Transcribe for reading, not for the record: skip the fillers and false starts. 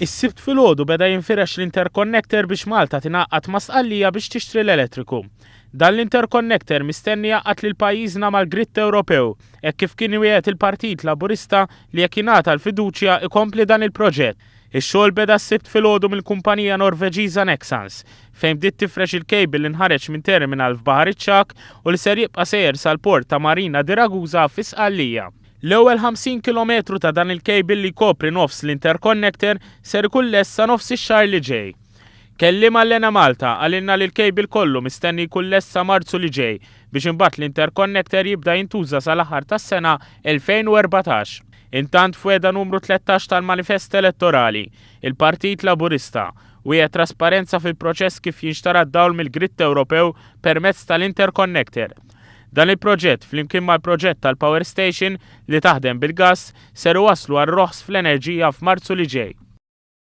Is-Sibt filgħodu beda jinfirex l-interconnector biex Malta tingħaqad ma' Sqallija biex tixtri l-elettriku. Dan l-interconnector mistenni jgħaqqad lil pajjiżna mal-grid Ewropew, hekk kif kien iwiegħed il-Partit Laburista li jekk jingħata l-fiduċja ikompli dan il-proġett. Ix-xogħol beda s-Sibt filgħodu mill-kumpanija Norveġiża Nexans, fejn bdiet tifrex il-cable li nħareġ minn terminal f'Baħar iċ-Ċagħak u li ser jibqa' sejjer sal-port ta' Marina di Ragusa fi Sqallija. L-ewwel 50 kilometru ta' dan il-cable li jkopri nofs l-interconnector ser ikun lest sa nofs ix-xahar li ġej. Kelliem għall-Enemalta qalilna li l-cable kollu mistenni jkun lest sa Marzu li ġej biex imbagħad l-interconnector jibda jintuża sal-aħħar tas-sena 2014. Intant f'wegħda numru 13 tal-manifest elettorali, il-Partit Laburista wiegħed trasparenza fil-proċess kif jinxtara d-dawl mill-grid Ewropew permezz tal-interconnector. Dan il-proġett, flimkien mal-proġett tal-power station li taħdem bil-gass, ser iwasslu għal roħs fl-enerġija f'Marzu li ġej.